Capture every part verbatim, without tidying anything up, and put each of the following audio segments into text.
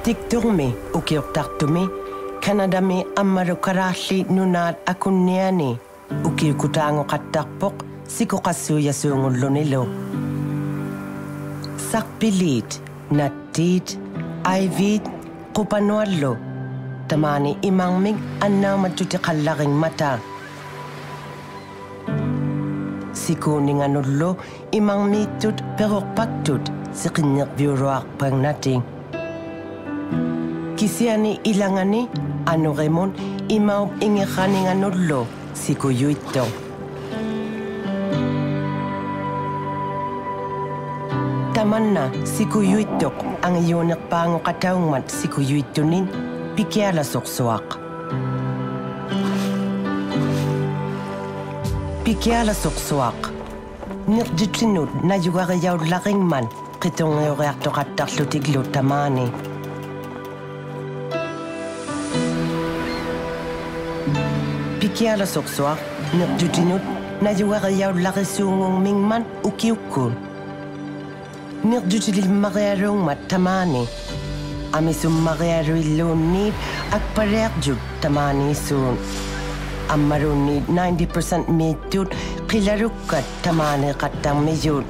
ᓱᒃᑐᕐᒥ ᐅᑭᐅᖅᑕᖅᑐᒥ ᑲᓇᑕᒥ ᐊᒻᒪᓗ ᑲᓛᖦᖠᑦ ᓄᓈᑦ ᐊᑯᓐᓂᐊᓂ ᐅᑭᐅᒃᑯᑖᖑᖃᑦᑕᖅᐳᖅ ᓯᑯᖃᓲᔭᓲᖑᓪᓗᓂᓗ. ᓴᖅᐱᓖᑦ, ᓇᑦᑏᑦ, ᐊᐃᕖᑦ, ᖁᐸᓄᐊᓪᓗ ᑕᒫᓂ ᐃᒪᕐᒥᒃ ᐊᓐᓇᐅᒪᔾᔪᑎᖃᓪᓚᕆᖕᒪᑕ. ᓯᑰᓂᖓᓄᓪᓗ ᐃᒪᕐᒦᑦᑐᑦ ᐱᕈᖅᐸᒃᑐᑦ ᓯᕿᓐᓂᕐᕕᐅᓗᐊᖅᐸᖕᓇᑎᒃ. ᑭᓯᐊᓂ ᐃᓚᖓᓂ ᐊᓄᕆᒧᑦ ᐃᒪᐅᑉ ᐃᖏᕐᕋᓂᖓᓄᓪᓗ ᓯᑯᔪᐃᑦᑐᖅ. ᑕᒪᓐᓇ ᓯᑯᔪᐃᑦᑐᖅ ᐊᖏᔫᓂᖅᐹᖑᖃᑕᐅᖕᒪᑦ ᓯᑯᔪᐃᑦᑐᓂᒃ ᐱᑭᐊᓚᓱᖅᓱᐊᖅ. ᐱᑭᐊᓚᓱᖅᓱᐊᖅ. ᓂᕐᔪᑎᓄᑦ ᓇᔪᒐᕆᔭᐅᓪᓚᕆᖕᒪᑦ ᕿᑐᕐᖏᐅᕆᐊᖅᑐᖃᑦᑕᖅᖢᑎᒡᓗ ᑕᒫᓂ. ᐱᑭᐊᓚᓱᖅᓱᐊᖅ ᓂᕐᔪᑎᓄᑦ ᓇᔪᒐᕆᔭᐅᓪᓚᕆᓲᖑᖕᒥᖕᒪᑦ ᐅᑭᐅᒃᑯᑦ. ᓂᕐᔪᑎᓕᒻᒪᕆᐊᓘᖕᒪᑦ ᑕᒫᓂ. ᐊᒥᓱᒻᒪᕆᐊᓗᐃᓪᓘᓐᓃᑦ ᐊᒃᐸᓕᐊᕐᔪᑦ ᑕᒫᓃᓲᑦ. ᐊᒻᒪᓘᓐᓃᑦ ninety percent-ᒦᑦᑐᑦ ᕿᓚᓗᒃᑲᑦ ᑕᒫᓃᖃᑦᑕᕐᒥᔪᑦ.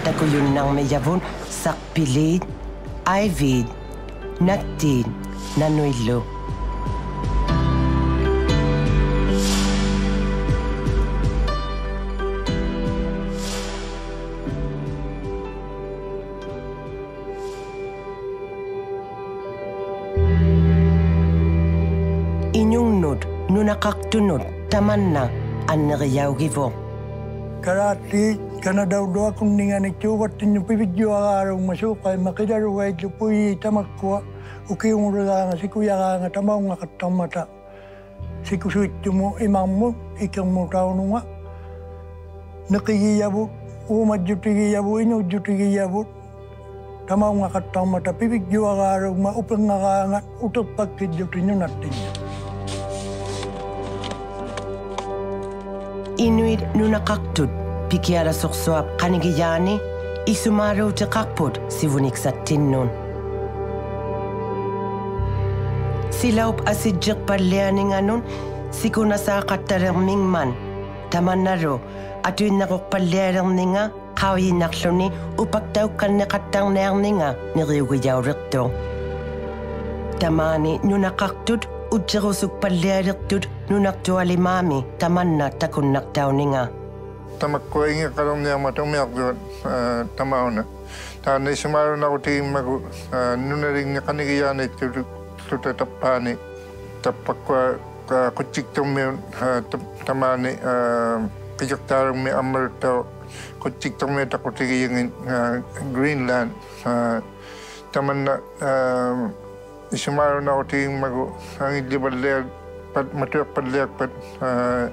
ᑕᑯᔪᓐᓇᕐᒥᔭᕗᑦ ᓴᖅᐱᓖᑦ, ᐊᐃᕖᑦ, ᓇᑦᑏᑦ, ᓇᓄᐃᓪᓗ. ᐃᓄᖕᓄᑦ ᓄᓇᖃᖅᑐᓄᑦ ᑕᒪᓐᓇ ᐊᓐᓂᕆᔭᐅᒋᕗᖅ. ᑲᓛᖦᖠᑦ ᑲᓇᑕᐅᑉ ᐊᑯᓐᓂᖓᓂᒃ ᓱᕙᑦᑎᓐᓄᑦ ᐱᕕᒡᔪᐊᕌᓘᖕᒪᑦ ᓲᖃᐃᒻᒪ ᕿᓚᓗᒐᐃᓪᓗ ᐳᐃᔩᑦ ᑕᒪᒃᑯᐊ ᐅᑭᐅᖑᓕᕌᖓᑦ ᓯᑯᔭᕌᖓᑦ ᑕᒪᐅᙵᖃᑦᑕᕐᒪᑕ. ᓯᑯᓱᐃᑦᑐᒧᑦ ᐃᒪᕐᒧᑦ ᐃᑭᕐᒧᑦ ᑕᐅᓄᖓ. ᓂᕿᒋᔭᕗᑦ, ᐆᒪᔾᔪᑎᒋᔭᕗᑦ, ᐃᓅᔾᔪᑎᒋᔭᕗᑦ ᑕᒪᐅᙵᖃᑦᑕᕐᒪᑕ ᐱᕕᒡᔪᐊᕌᓘᖕᒪᑦ ᐅᐱᕐᖓᕌᖓᑦ ᐅᑎᖅᐸᒃᑭᓪᓗᑎᒃ ᓄᓇᑦᑎᓐᓄᑦ. ᐃᓄᐃᑦ ᓄᓇᖃᖅᑐᑦ ᐱᑭᐊᓚᓱᖅᓱᐊᑉ ᖃᓂᒋᔮᓂ ᐃᓱᒫᓘᑎᖃᖅᐳᑦ ᓯᕗᓂᒃᓴᑦᑎᓐᓄᑦ. ᓯᓚᐅᑉ ᐊᓯᔾᔨᖅᐸᓪᓕᐊᓂᖓᓄᑦ ᓯᑯᓇᓵᖃᑦᑕᓕᕐᒥᖕᒪᑦ ᑕᒪᓐᓇᓗ ᐊᑐᐃᓐᓇᕈᖅᐸᓪᓕᐊᓕᕐᓂᖓ ᖃᐅᔨᓐᓇᕐᓗᓂ ᐅᐸᒃᑕᐅᒃᑲᓐᓂᖃᑦᑕᕐᓂᐊᕐᓂᖓ ᓂᕆᐅᒋᔭᐅᓕᖅᑐᖅ. ᑕᒫᓂ ᓄᓇᖃᖅᑐᑦ ᐅᔾᔨᕈᓱᒃᐸᓪᓕᐊᓕᖅᑐᑦ ᓄᓇᕐᔪᐊᓕᒫᒥ ᑕᒪᓐᓇ ᑕᑯᓐᓇᖅᑕᐅᓂᖓ. ᑕᒪᒃᑯᐊ ᐃᖏᕐᕋᓕᕐᓂᐊᕐᒪᑕ ᐅᒥᐊᕐᔪᐊᑦ, ᐋ, ᑕᒪᐅᓇ. ᑖᓐᓇ ᐃᓱᒫᓘᓇᕈᑎᒋᖕᒪᒍ, ᐋ, ᓄᓇᓕᖕᓂ ᖃᓂᒋᔮᓃᑦᑐᓗᑕ ᑕᑉᐹᓂ. ᑕᑉᐸᒃᑯᐊ, ᐋ, ᖁᑦᔨᒃᑐᕐᒥᐅᑦ, ᐋ, ᑕ-, ᑕᒫᓂ, ᐋ, ᕿᔪᖅᑖᓗᖕᒥᒃ ᐊᒻᒪᓗᑦᑕᐅᖅ ᖁᑦᔨᒃᑐᕐᒥᐅᑕᖁᑎᒋᔭᖏᑦ, ᐋ, Greenland, ᐋ, ᑕᒪᓐᓇ, ᐋ, ᐃᓱᒫᓘᓇᕈᑎᒋᖕᒪᒍ ᐊᖏᓪᓕᕙᓪᓕᐊᒃᐸᑦ, ᒪᑐᐊᖅᐸᓪᓕᐊᒃᐸᑦ, ᐋ,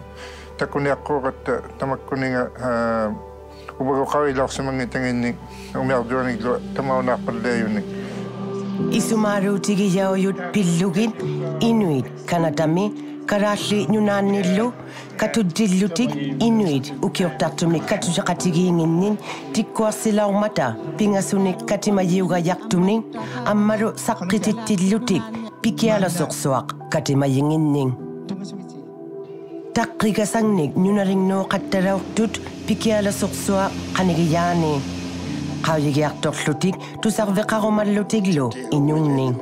ᑕᑯᓂᐊᖅᑰᖃᑦᑕ ᑕᒪᒃᑯᓂᖓ, ᐋ, ᐅᕙᒍᑦ ᖃᐅᔨᓚᐅᖅᓯᒪᙱᑕᖏᓐᓂᒃ ᐅᒥᐊᕐᔪᐊᓂᒡᓗ ᑕᒪᐅᓈᖅᐸᓪᓕᐊᔪᓂᒃ. ᐃᓱᒫᓘᑎᒋᔭᐅᔪᑦ ᐱᓪᓗᒋᑦ ᐃᓄᐃᑦ ᑲᓇᑕᒥ ᑲᓛᖦᖠᑦ ᓄᓈᓐᓂᓪᓗ ᑲᑐᔾᔨᓪᓗᑎᒃ ᐃᓄᐃᑦ ᐅᑭᐅᖅᑕᖅᑐᒥ ᑲᑐᔾᔨᖃᑎᒌᖏᓐᓂᒃ ᑎᒃᑯᐊᖅᓯᓚᐅᕐᒪᑕ ᐱᖓᓱᓂᒃ ᑲᑎᒪᔨᐅᒐᔭᖅᑐᓂᒃ ᐊᒻᒪᓗ ᓴᖅᑭᑎᑦᑎᓪᓗᑎᒃ ᐱᑭᐊᓚᓱᖅᓱᐊᖅ ᑲᑎᒪᔨᖏᓐᓂᒃ. ᑕᖅᑭᒐᓴᖕᓂᒃ ᓄᓇᓕᖕᓅᖃᑦᑕᓚᐅᖅᑐᑦ ᐱᑭᐊᓚᓱᖅᓱᐊᖅ ᖃᓂᒋᔮᓂ. ᖃᐅᔨᒋᐊᖅᑐᕐᓗᑎᒃ ᑐᓴᕐᕕᖃᕈᒪᓪᓗᑎᒡᓗ ᐃᓄᖕᓂᒃ.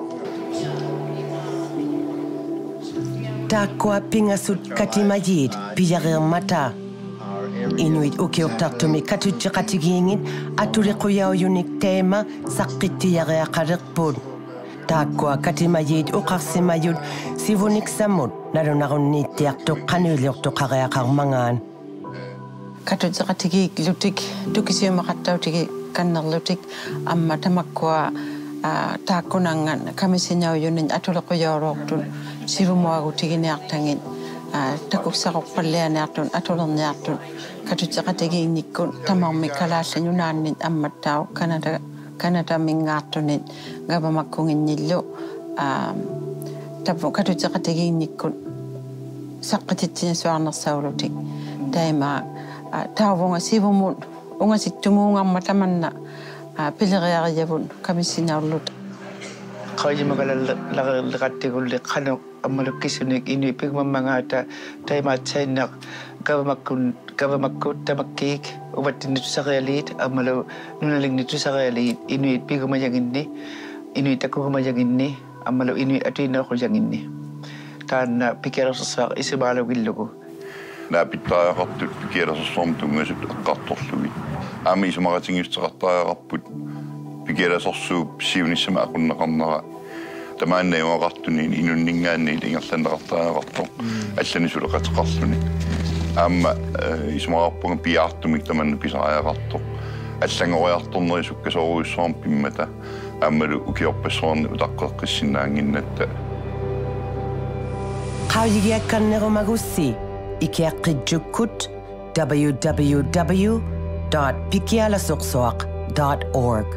ᑖᒃᑯᐊ ᐱᖓᓱᑦ ᑲᑎᒪᔩᑦ ᐱᔭᕇᕐᒪᑕ. ᐃᓄᐃᑦ ᐅᑭᐅᖅᑕᖅᑐᒥ ᑲᑐᔾᔨᖃᑎᒌᖏᑦ ᐊᑐᓕᖁᔭᐅᔪᓂᒃ ᑕᐃᒪ ᓴᖅᑭᑦᑎᔭᕆᐊᖃᓕᖅᐳᑦ. ᑖᒃᑯᐊ ᑲᑎᒪᔩᑦ ᐅᖃᖅᓯᒪᔪᑦ ᓯᕗᓂᒃᓴᒧᑦ ᓇᓗᓇᕈᓐᓃᑦᑎᐊᖅᑐᖅ ᖃᓄᐃᓕᐅᖅᑐᖃᕆᐊᖃᕐᒪᖔᑦ. ᑲᑐᔾᔨᖃᑎᒌᒡᓗᑎᒃ, ᑐᑭᓯᐅᒪᖃᑦᑕᐅᑎᒋᒃᑲᓐᓂᕐᓗᑎᒃ, ᐊᒻᒪ ᑕᒪᒃᑯᐊ, ᐋ, ᑖᒃᑯᓇᙵᑦ ᑲᒥᓯᓇᐅᔪᓂᒃ ᐊᑐᓕᖁᔭᐅᓚᐅᖅᑐᑦ ᓯᕗᒧᐊᒍᑎᒋᓂᐊᖅᑕᖏᑦ, ᐋ, ᑕᑯᒃᓴᕈᖅᐸᓪᓕᐊᓂᐊᖅᑐᑦ ᐊᑐᓕᕐᓂᐊᖅᑐᑦ ᑲᑐᔾᔨᖃᑎᒌᖕᓂᒃᑯᑦ ᑕᒪᕐᒥᒃ ᑲᓛᖦᖠᑦ ᓄᓈᓐᓂᒃ ᐊᒻᒪᑦᑕᐅᖅ ᑲᓇᑕ ᑲᓇᑕᒥᙶᖅᑐᓂᒃ ᒐᕙᒪᒃᑯᖏᓐᓂᓪᓗ, ᐋ, ᑕᕝᕗ ᑲᑐᔾᔨᖃᑎᒌᖕᓂᒃᑯᑦ ᓴᖅᑭᑎᑦᑎᓂᓱᐊᕐᓂᖅᓴᐅᓗᑎᒃ. ᑕᐃᒪ, ᐋ, ᑕᐅᕗᖓ ᓯᕗᒧᑦ ᐅᖓᓯᑦᑐᒨᖓᒻᒪᑦ ᑕᒪᓐᓇ, ᐋ, ᐱᓕᕆᐊᕆᔭᕗᑦ ᑲᒥᓯᓇᐅᓪᓗᑕ. Qaujimagalaleraqqigulli qanuq ammalu kisunik inuit pigumammangaata taimaatsainnaq gavamakkut, gavamakkut tamakkut uvattinnit tusarialiit ammalu nunalinnit tusarialiit inuit pigumajanginni, inuit takugumajanginni ammalu inuit atuinnauqujanginni. Taanna Pikialasorsuaq isumaalugillugu. Naapittariaqartut Pikialasorsuarmut tunngasut eqqartorlugit. Aamma isumaqatigiissuteqartariaqarput Pikialasorsuup siunissami aqunneqarnera. Tamaani najugaqartuni inunninngaanniit ingerlanneqartariaqartoq. Allanik suleqateqarluni. Aamma, eh, isumaqarpunga piaartumik tamanna pisariaqartoq. Allanngoriartorneri sukkasoorujussuarmik pimmata. Aammalu ukiorpassuarni utaqqeqqissinnaannginnatta. Qaujigiakkannerumagussi ikiaqqijjukkut w w w dot pikialasorsuaq dot org.